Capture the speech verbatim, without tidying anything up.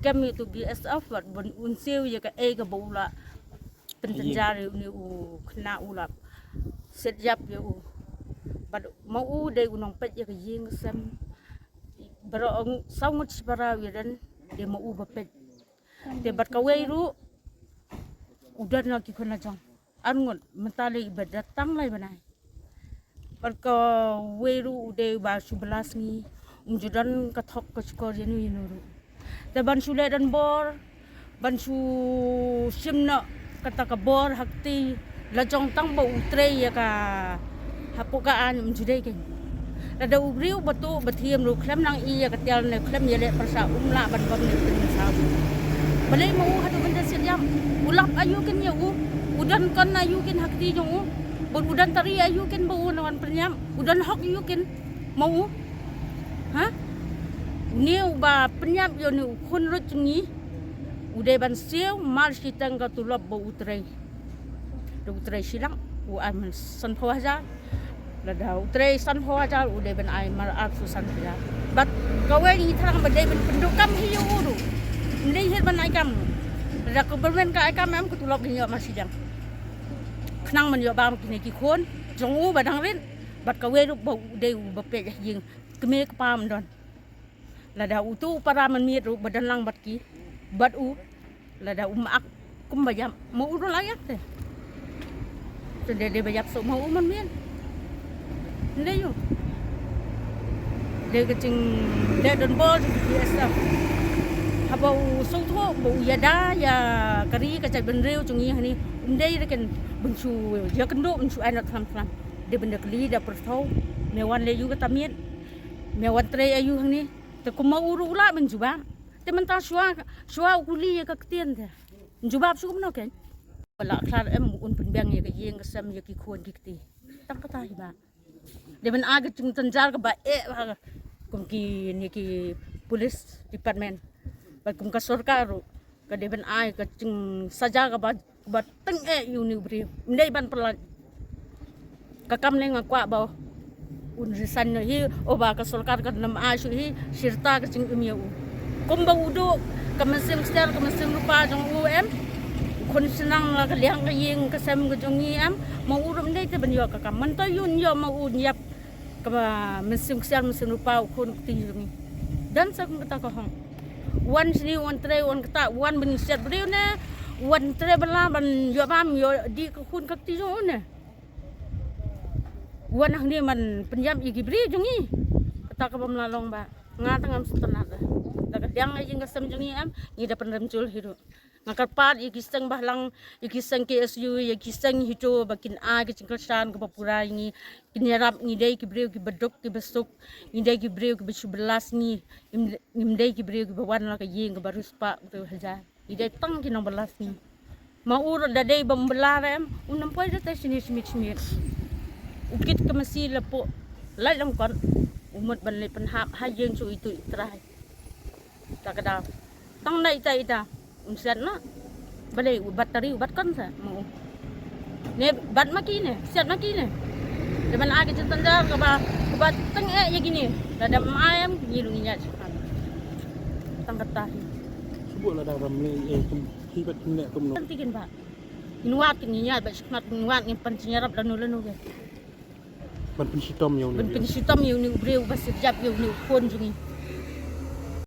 Kem ïa utu BSF bad ban un siew ïa kaei kaba u la pyntynjar ïa une u khynnah, u la siat ïap ïa u. Bad ma u dei u nongpeit ïa ka ïing ka sem. Baroh ong saw ngut shipara u ïadon, dei ma u ba peit. Te bad kawei ruh u don la ki khun la jong. Ar ngut, mynta lei ba da tang lai bnai. Bad kawei ruh u dei uba shu bylla sngi, um ju don ka thok ka shkor ïano ïano ruh. Te ban shu leh donbor, ban shu shim noh kata ka bor ha kti la jong tang ba u trei ïa ka hapoh ka aiñ, um ju dei keiñ. Lada u briew ba tuh ba thiem ruh khlem nang ïa ka tiar ne khlem ïaleh pyrshah, um lah ban bam ne pynsaw. Balei ma u haduh mynta siat ïap? U lap aïu keiñ ïa u? U don kon aïu keiñ ha kti jong u? Bad u don tari aïu keiñ ba u na wan pynïap? U don hok aïu keiñ ma u? Ha? Une uba pynïap ïa une u khun ruh jong ngi, u dei ban siew mar shiteng ka tulop ba u trei. Da u trei shilak, u ai man sanphew hajar. Lada u trei sanphew hajar, u dei ban ai mar arphew san hajar. Bad kawei ngi thrang ba dei ban pynduh kam hi ïa u ruh. Ym dei hi ban ai kam. Lada ka government ka ai kam em, ka tulop dei ïoh mar shiteng. Khnang ban ïoh bam kine ki khun jong u ba dang rit. Bad kawei ruh ba u dei uba peit ha ïing, kmie kpa ym don. Lada utu u para mynmiet ruh ba don lang bad ki, bad u, lada um ak kumba ïap, ma u ruh la ïap te. Te dei, dei ba ïap shuh ma u mynmiet. Ym dei ïoh. Dei ka jingleh donbor jong ki BSF. Haba u sngewthuh ba u ïada ïa ka ri ka jaitbynriew jong ngi hangne, ym dei re keiñ ban shu ïakynduh, ban shu ai noh thlam thlam. Dei ban da kylli da pyrthuh, me wan leh aïu kata miet, me wan trei aïu hangne. Te kumba u ruh u lah ban jubab. Te mynta shuwa, shuwa u kylli ïa ka ktien te, jubab shuh kumno keiñ? Ba la khlad em un pynbiang ïa ka ïing ka sem, ïa ki khun ki kti? Tang kata hi bah. Dei ban ai ka jingtynjar kaba eh bha kum kine ki police department bad kum ka sorkar ruh. Ka dei ban ai ka jingsaja kaba, kaba teng eh ïa une u briew. Ym dei ban pyllait. Ka kam ne nga kwah ba un resign noh hi, o ba ka sorkar kan ym ai shuh hi, shirta ka jingim ïa u. Kumba u duh ka mynsiem ksiar ka mynsiem rupa jong u em. U khun shnong la ka liang ka ïing ka sem ka jong ngi em. Ma u ruh ym dei te ban ïoh ka kam. Mynta ïoh, ïoh ma u ïap ka mynsiem ksiar mynsiem rupa u khun kti jong ngi. Don sa kum kata ka hok. Wan shini, wan trei, wan kata, wan ban siat briew ne, wan trei bylla ban ïoh bam ïoh dih ka khun ka kti jong u ne. Wan hangne ban pynïap ïa ki briew jong ngi. Kata ka bym lah long bah. Nga tang ngam sngewtynnat. Da ka liang ka ïing ka sem jong ngi em, ngi da pynrem jur hi ruh. Nga kyrpad ïa ki seng bahalang, ïa ki seng KSU, ïa ki seng HITO ba kin ai ka jingkyrshan kaba pura ïa ngi. Kin ïarap, ngi dei ki briew kiba duk kiba suk, ngi dei ki briew kiba shu bylla sngi, ngim, ngim dei ki briew kiba wan la ka ïing kaba riewspah riewhajar. Ngi dei tang ki nongbylla sngi. Ma u ruh da dei bym bylla re em, um nym poi da te shini shimit shimit. U kit ka masi la pok lait lyngkot, u mut ban leit pynhap ha ïing jong itu i trai. Ta ka daw. Tang da ita ita. Um siat noh. Balei u bat tari u bat kon sa ma u. Ne bat ma ki ne, siat ma ki ne. Te ban ai ka jingtynjar kaba, kaba teng eh ïa kine. Lada ym ai em, ngi ruh ngin ïaid shakhmat. Tang kata hi. Shu buh lada ram lei eh kum hi bat kum ne kum no. Tang tikin bah. Ngin wad kin ngin ïaid bad shakhmat, ngin wad ngin pan jingïarap lano lano ke. Ban pynshitom ïa une u briew. Ban pynshitom ïa une u briew ba siat ïap ïa une u khun jong ngi.